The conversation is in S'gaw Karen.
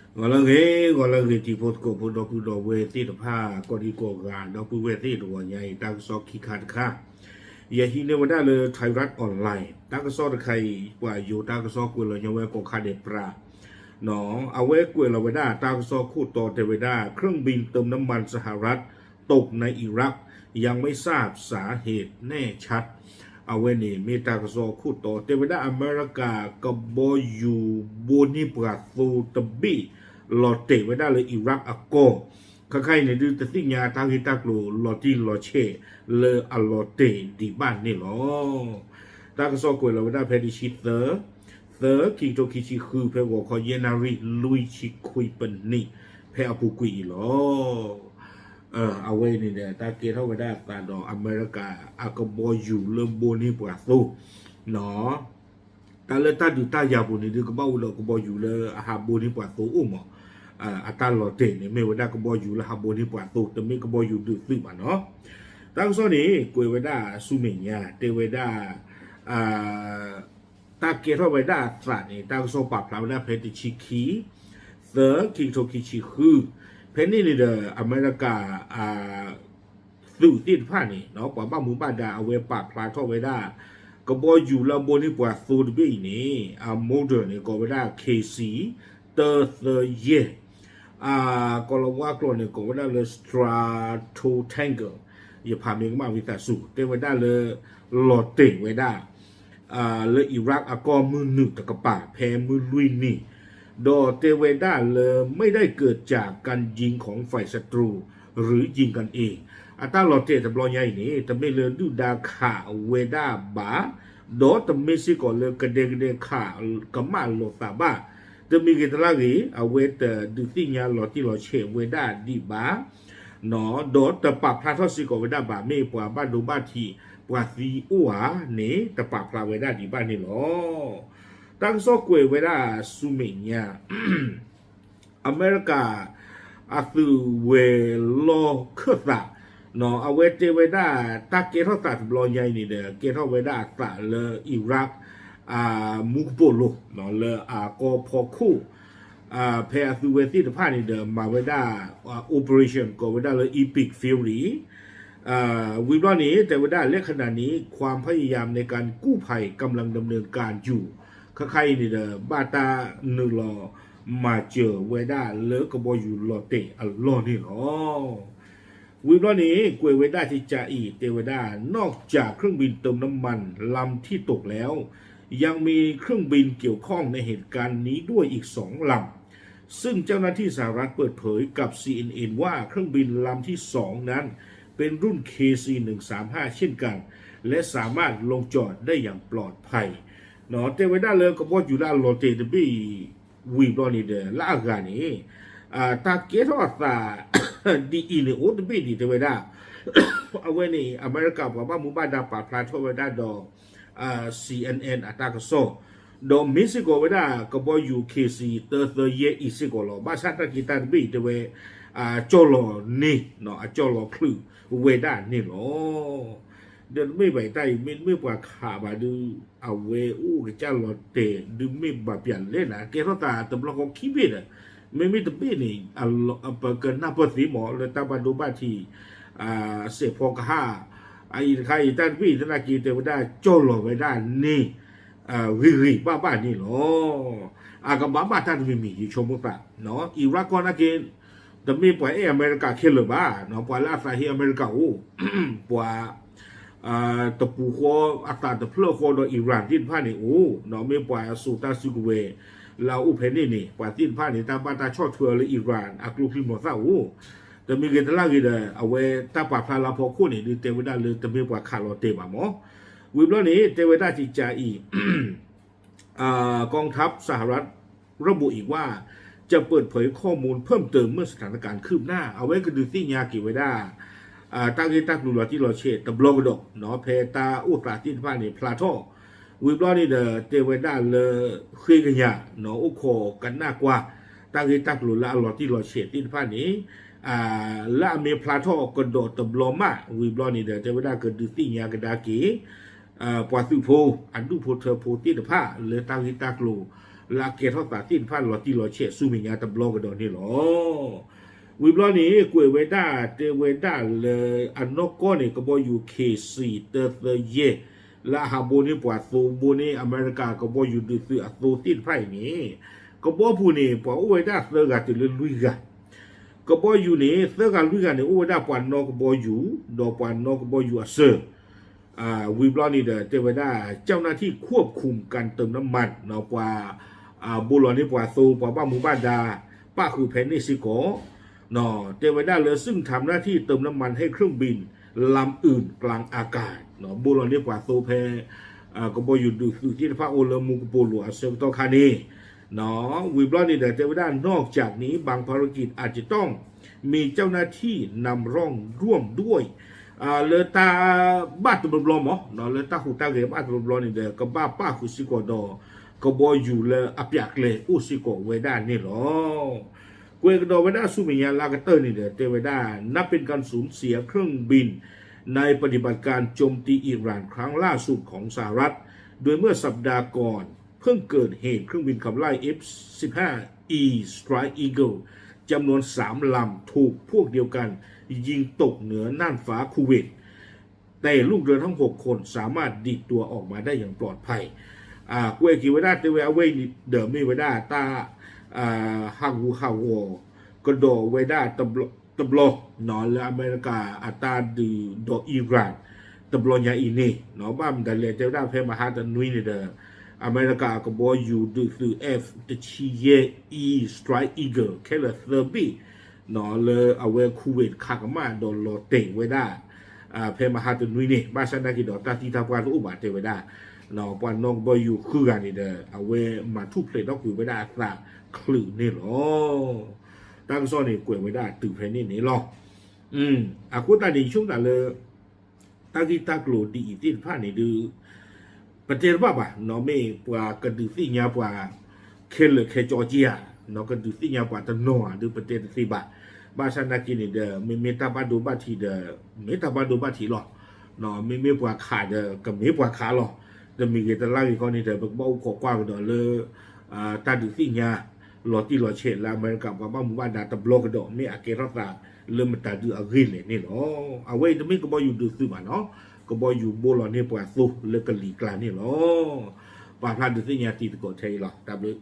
ဂီၤလၢအဂ့ၤ, ဂီၤလၢအဂ့ၤ တံၤဖိသကိးဖိ ဒီပုၢ်ဒီဝဲၢ်သ့ၣ်တဖၣ် ကိးဒံကိးဂၤ ဒီပုၢ်ဝဲၢ်သ့ၣ် တဂီၤညါအံၤ တၢ်ကစီၣ်ခံခါတခါ ယဟံးန့ၢ်ဝဲဒၣ်လၢ Thairath Online တၢ်ကစီၣ်တခါအံၤ ပှၤယိၤတၢ်ကစီၣ်ကွဲးလီၤညီဝဲကိးခါဒဲးပြး အဝဲကွဲးလီၤဝဲဒၣ်တၢ်ကစီၣ်ခိၣ်တီတဲဝဲဒၣ် เครื่องบินเติมน้ำมันสหรัฐตกในอิรัก ยังไม่ทราบสาเหตุแน่ชัด အဝဲန့ၣ်မ့ၢ်တၢ်ကစီၣ်ခိၣ်တီ တဲဝဲဒၣ်အမဲရကၤ ကဘီယူၤဘိန့ၢ်ပှၤသိတဘ့ၣ် လီၤတဲာ်ဝဲဒၣ်လၢ Iraq အကီၢ် ခဲခါအံၤန့ၣ်ဒုး တသ့ၣ်ညါတၢ်ဂ့ၢ်တၢ်ကျိၤလီၤတံၢ်လီၤဆဲးလၢအလီၤတဲာ်ဒံးဘၣ်န့ၣ်လီၤ. တၢ်ကစီၣ်ကွဲးလီၤဝဲဒၣ်ဖဲတဆံသၢ သၢ ခံကထိခံဆံဃု ဖဲဂီၤခီယဲၢ်နၣ်ရံၣ်လွံၢ်ဆံခွံပနံး ဖဲအပူၤကွံာ်အံၤလီၤ. အဝဲအံၤန့ၣ်ဒီး တၢ်ကဲထီၣ်ဝဲဒၣ်အသးဒီးအမဲရကၤအကဘီယူၤလၢဘိန့ၢ်ပှၤသိ တၢ်လၢတၢ်ဒုးတၢ်ယၤပူၤန့ၣ်ဒုး ကဘၣ်အိၣ်ဒီးကဘီယူၤလၢအဟးဘိန့ၢ်ပှၤသိအိၣ်မး, အတၢ်လီၤတဲာ်န့ၣ် မ့ၢ်ဝဲဒၣ်ကဘီယူၤလၢဟးဘိန့ၢ်ပှၤသိ တမ့ၢ်ကဘီယူၤဒုးသုးဘၣ်နီၤ. တၢ်ကစီၣ်န့ၣ် ကွဲးဝဲဒၣ်ဆူမဲာ်ညါ တဲဝဲဒၣ် တၢ်ကဲထီၣ်ဝဲဒၣ်အသးန့ၣ် တၢ်ကစီၣ်ပာ်ဖျါဝဲဒၣ်ဖဲတဆံခံ သၢ ခံကထိခံဆံဃု ဖဲန့ၣ်န့ၣ်ဒီး အမဲရကၤ သုးသ့ၣ်တဖၣ်န့ၣ် ပှၤဘၣ်မူဘၣ်ဒါအဝဲပာ်ဖျါထီၣ်ဝဲဒၣ် ကဘီယူၤလၢအဘိန့ၢ်ပှၤသိတဘ့ၣ်အံၤန့ၣ် အ model န့ၣ် ကိးဝဲဒၣ် K C တၢသၢယဲၢ် ကီၤလၤဝါကျိာ်န့ၣ် ကိးဝဲဒၣ်လၢ Stratotanker ယဖးမ့ၢ်ကမၣ်ဝံသးစူၤ တဲဝဲဒၣ်လၢ လီၤတဲာ်ဝဲဒၣ် လၢ Iraq အကီၢ်မုၢ်နုာ်တကပၤ ဖဲမုၢ်လွံၢ်နံၤ ဒီးတဲဝဲဒၣ်လၢ ไม่ได้เกิดจากการยิงของฝ่ายศัตรู หรือยิงกันเอง အတၢ်လီၤတဲာ်တဘျီညါအံၤန့ၣ် တမ့ၢ်လၢဒုၣ်ဒါခးဝဲဒၣ်ဘၣ်, ဒီးတမ့ၢ်စ့ၢ်ကီးလၢကဒဲကဒဲခးကမၣ်လိာ်သးဘၣ်, တမံၤဂ့ၤတလါဂ့ၤ အဝဲတဒုးသ့ၣ်ညါလီၤတံၢ်လီၤဆဲးဝဲဒၣ်ဒံးဘၣ် ဒီးတပာ်ဖျါထီၣ်စ့ၢ်ကီးဝဲဒၣ်ဘၣ် မ့ၢ်ပှၤဘၣ်ဒိဘၣ်ထံး ပှၤသံအိၣ်ဧါန့ၣ် တပာ်ဖျါဝဲဒၣ်ဒံးဘၣ်န့ၣ်လီၤ. တၢ်ကစီၣ်ကွဲးဝဲဒၣ်ဆူမဲာ်ညါ အမဲရကၤ အသုးဝဲၤလီၢ်ခၢၣ်သး အဝဲတဲဝဲဒၣ် တၢ်ကဲထီၣ်သးတဘျီညါအံၤန့ၣ်ဒီး ကဲထီၣ်ဝဲဒၣ်အသးလၢ Iraq မူကပိာ်လိၤ လၢအကီၢ်ဖီခိၣ် ဖဲအသုးဝဲသ့ၣ်တဖၣ်န့ၣ်ဒီး မၤဝဲဒၣ် operation ကိးဝဲဒၣ်လၢ Epic Fury ဝံၤဘျီန့ၣ် တဲဝဲဒၣ် และขณะนี้ความพยายามในการกู้ภัยกำลังดำเนินการอยู่ ခဲခါအံၤန့ၣ်ဒီး ဘၣ်တၢ်နုာ်လီၤမၤစၢၤဝဲဒၣ်လၢကဘီယူၤလီၤတဲာ်အလီၢ်န့ၣ်လီၤ. ဝံၤဘျီန့ၣ် ကွဲးဝဲဒၣ်ကကးအံၤ တဲဝဲဒၣ် นอกจากเครื่องบินเติมน้ำมันลำที่ตกแล้ว ยังมีเครื่องบินเกี่ยวข้องในเหตุการณ์นี้ด้วยอีกสองลำ ซึ่งเจ้าหน้าที่สหรัฐเปิดเผยกับ ซีเอ็นเอ็น ว่าเครื่องบินลำที่สองนั้นเป็นรุ่น เคซี หนึ่งสามห้า เช่นกัน และสามารถลงจอดได้อย่างปลอดภัย တဲဝဲဒၣ်လၢကဘီယူၤလၢအလီၤတဲာ်တဘ့ၣ်အံၤ ဝံၤဘျီန့ၣ်ဒီး လၢအဂၤန့ၣ် တၢ်ကဲထီၣ်အသး ဒ်အံၤန့ၣ်အိၣ်တဘ့ၣ်ဒံး တဲဝဲဒၣ် အဝဲန့ၣ် အမဲရကၤပှၤဘၣ်မူဘၣ်ဒါပာ်ဖျါထီၣ်ဝဲဒၣ်ဒီး စီအန်အန် အတၢ်ကစီၣ် ဒီးမ့ၢ်စ့ၢ်ကီးဝဲဒၣ် ကဘီယူၤ K C တၢသၢယဲၢ်အံၤစ့ၢ်ကီးလီၤ. ဘၣ်ဆၣ်တၢ်က့ၤတၢ်တဘ့ၣ်အံၤတဲဝဲ ကၠီၢ်လီၤန့ၢ် အကၠီၢ်လီၤချုးဝဲဒၣ်န့ၣ်လီၤ. ဒီးတမ့ၢ်ဘၣ်အံၤတၢ်အံၤ မ့တမ့ၢ်ပှၤခးဘၣ်ဒုး အဝဲအိၣ်ကစၢ်လီၤတဲာ်ဒုးမ့ၢ်ဘၣ်ပျၢ်လဲၣ်နၤ ကဲထီၣ်သးတဘျီဃီခံဘ့ၣ်ဒီး မ့မ့ၢ်တဘ့ၣ်န့ၣ် ပကနၢ်ပၢၢ်သ့မး လၢတၢ်ဘၣ်ဒိဘၣ်ထံး စဲးဖီကဟၣ် အအံၤတခါအံၤ တၢ်တဘ့ၣ်အံၤသနာ်က့ တဲဝဲဒၣ်ကၠီၢ်လီၤဝဲဒၣ်န့ၣ် ဂ့ၤဂ့ၤဘၣ်ဘၣ်န့ၣ်လီၤ. အကဘၣ်ဘၣ်တၢ်တမံၤမံၤ ယဆိကမိၣ်သး အံၤရၣ်ကီၢ်နာ်က့ တမ့ၢ်ပှၤအဲၣ်အမဲရကၤခဲလၢာ်ဘၣ်, ပှၤလၢအသးဟ့အမဲရကၤအိၣ်, ပှၤ တပူၤဃီ အသးတဖျၢၣ်ဃီဒီး Iran သ့ၣ်တဖၣ်န့ၣ်အိၣ်, မ့ၢ်ပှၤစိာ်တၢ်စုကဝဲၤလၢအအိၣ်ဖဲန့ၣ်န့ၣ် ပှၤသ့ၣ်တဖၣ်န့ၣ် တၢ်ဘၣ်တၢ်ဆီၣ်ထွဲအီၤလၢ Iran အကျိချံမျိာ်သၣ်အိၣ်, တမံၤဂ့ၤတလၢ်ဂ့ၤဒီး အဝဲတၢ်ပာ်ဖျါလၢအဖီခိၣ်န့ၣ် ဒုးတဲဝဲဒၣ်လၢတမ့ၢ်ပှၤခးလီၤတဲာ်ဘၣ်မး, ဝံၤဘျီန့ၣ် တဲဝဲဒၣ်ကကးအံၤ กองทัพสหรัฐระบุอีกว่า จะเปิดเผยข้อมูลเพิ่มเติมเมื่อสถานการณ์คืบหน้า အဝဲကဒုးသ့ၣ်ညါက့ၤဝဲဒၣ် တၢ်ဂ့ၢ်တၢ်ကျိၤလီၤတံၢ်လီၤဆဲးတဘျီကဒီး ဖဲတၢ်အိၣ်သးသ့ၣ်တဖၣ်န့ၣ် ဖျါထီၣ်, ဝံၤဘျီန့ၣ်ဒီး တဲဝဲဒၣ်လၢ ဃ့ကညး အိၣ်ခိးကနၣ်ကွၢ် တၢ်ဂ့ၢ်တၢ်ကျိၤလၢအလီၤတံၢ်လီၤဆဲးသ့ၣ်တဖၣ်န့ၣ် လၢအမ့ၢ်ဖျါထီၣ်ကဒီးတဘျီမး ဝံၤဘျီန့ၣ်ဒီး တဲဝဲဒၣ်ကဒုးသ့ၣ်ညါကဒါက့ၤ ပှၤသုးဖိ အဒူၣ်ဖိထၢဖိသ့ၣ်တဖၣ် လၢတၢ်ဂ့ၢ်တၢ်ကျိၤ လၢအကဲထီၣ်သးသ့ၣ်တဖၣ်လီၤတံၢ်လီၤဆဲးဆူမဲာ်ညါတဘျီကဒီးန့ၣ်လီၤ. ဝံၤဘျီန့ၣ် ကွဲးဝဲဒၣ်တဲဝဲဒၣ်လၢအနီၢ်ကီၢ်န့ၣ် ကဘီယူၤ K C တၢသၢယဲၢ် လၢအဟးဘိန့ၢ်ပှၤသိ ဘိန့ၢ်အမဲရကၤကဘီယူၤဒုးသုးအသိသ့ၣ်တဖၣ်အံၤန့ၣ် ကဘီပူၤန့ၣ် ပှၤအိၣ်ဝဲဒၣ်သၢဂၤတုၤလၢလွံၢ်ဂၤ ကဘီယူၤန့ၣ် သၢဂၤလွံၢ်ဂၤန့ၣ် အိၣ်ဝဲဒၣ်ပှၤနီၣ်ကဘီယူၤ ဒီးပှၤနီၣ်ကဘီယူၤအစၢၤ ဝံၤဘျီန့ၣ်ဒီး တဲဝဲဒၣ် เจ้าหน้าที่ควบคุมการเติมน้ำมัน ပှၤဘိလီၤန့ၢ်ပှၤသိ ပှၤဘၣ်မူဘၣ်ဒါ ပၣ်ဃုာ်ဖဲန့ၣ်စ့ၢ်ကီး တဲဝဲဒၣ်လၢ ซึ่งทำหน้าที่เติมน้ำมันให้เครื่องบินลำอื่นกลางอากาศ ဘိလီၤန့ၢ်ပှၤသိဖဲ ကဘီယူၤဒုးသုးသ့ၣ်တဖၣ်အိၣ်လၢမူကပိာ်လိၤအဆၢကတီၢ်ခါန့ၣ် ဝံၤဘျီန့ၣ်ဒီး တဲဝဲဒၣ် นอกจากนี้บางภารกิจอาจจะต้องมีเจ้าหน้าที่นำร่องร่วมด้วย လၢတၢ်ဘၣ်တဘျီဘျီမး လၢတၢ်ဟူးတၢ်ဂဲၤဘၣ်တဘျီဘျီန့ၣ်ဒီး ကဘၣ်ပၣ်ဃုာ်စ့ၢ်ကီးဒီး ကဘီယူၤလၢအပျးကျဲအိၣ်စ့ၢ်ကီးဝဲဒၣ်န့ၣ်လီၤ. ကွဲးကဒီးဝဲဒၣ်ဆူမဲာ်ညါလၢအကတၢၢ်န့ၣ်ဒီး တဲဝဲဒၣ် นับเป็นการสูญเสียเครื่องบินในปฏิบัติการโจมตีอิหร่านครั้งล่าสุดของสหรัฐ โดยเมื่อสัปดาห์ก่อนเพิ่งเกิดเหตุเครื่องบินขับไล่ F สิบห้า E Strike Eagle จำนวนสามลำถูกพวกเดียวกันยิงตกเหนือน่านฟ้าคูเวต แต่ลูกเรือทั้งหกคนสามารถดีดตัวออกมาได้อย่างปลอดภัย ကွဲးက့ၤဝဲဒၣ်တဲဝဲ အဝဲအံၤဒီးမ့ၢ်ဝဲဒၣ်တၢ် ဟးဂူာ်ဟးဂီၤကဒီးဝဲဒၣ်တဘျီ လၢအမဲရကၤအတၢ်ဒုးဒီးအံရၣ် တဘျီညါအံၤန့ၣ် ဘၣ်မတၤလဲၣ် တဲဝဲဒၣ်ဖဲမဟါတနွံန့ၣ်ဒီး အမဲရကၤအကဘီယူၤဒုးသုး F တဆံယဲၢ် E Strike Eagle ခဲလၢာ်သၢဘ့ၣ် လၢအဝဲ Kuwait ခးကမၣ်ဒီးလီၤတဲာ်ဝဲဒၣ် ဖဲမဟါတနွံန့ၣ် ဘၣ်ဆၣ်နာ်က့ဒီးတၢ်သံတၢ်ပှၢ်တအိၣ်ဘၣ်တဲဝဲဒၣ် ပှၤနီၣ်ကဘီယူၤဃုဂၤန့ၣ်ဒီး အဝဲမၤထူၣ်ဖျဲးထီၣ်ကွံာ်ဝဲဒၣ်အသးချုးန့ၣ်လီၤ. တၢ်ကစီၣ်န့ၣ်ကွဲးဝဲဒၣ်တုၤဖဲန့ၣ်န့ၣ်လီၤ. အဃိသတးန့ၣ် ယဆိကမိၣ်သးလၢ တၢ်ဂ့ၢ်တၢ်ကျိၤဒ်အံၤသ့ၣ်တဖၣ်န့ၣ်ဒုး ပတဲတဘၣ်ဘၣ် မ့ၢ်ပှၤကဒုးသ့ၣ်ညါပှၤ ခဲလၢာ်ခဲကၠီက့ဧါ ကဒုးသ့ၣ်ညါပှၤတနီၤဧါဒုး ပတဲတသ့ဘၣ်. ဘၣ်ဆၣ်နာ်က့န့ၣ်ဒီး မ့မ့ၢ်တၢ်ဘၣ်ဒိဘၣ်ထံးဒီး မ့ၢ်တၢ်ဘၣ်ဒိဘၣ်ထံးလီၤ. မ့မ့ၢ်ပှၤခးဒီး ကမ့ၢ်ပှၤခးလီၤ. တမံၤဂ့ၤတလါဂ့ၤခီန့ၣ်ဒီး ပကဘၣ်အိၣ်ခိးကွၢ်ကဒီးလၢ တၢ်ဒုးသ့ၣ်ညါ လီၤတံၢ်လီၤဆဲးလၢအမဲရကၤပှၤဘၣ်မူဘၣ်ဒါတဘျီကဒီး မ့ၢ်အကဲထီၣ်သးလၢမတၤဒုးအဂ့ၢ်လဲၣ်န့ၣ်လီၤ. အဝဲအံၤတမ့ၢ်ကဘီယူၤဒုးသုးဘၣ်နီၤ, ကဘီယူၤဘိလီၤန့ၢ်ပှၤသိလၢကလံၤကျါန့ၣ်လီၤ. ပာ်ဖျါဒုးသ့ၣ်ညါတံၤသကိးထဲအံၤလီၤ. တၢ်ဘျုး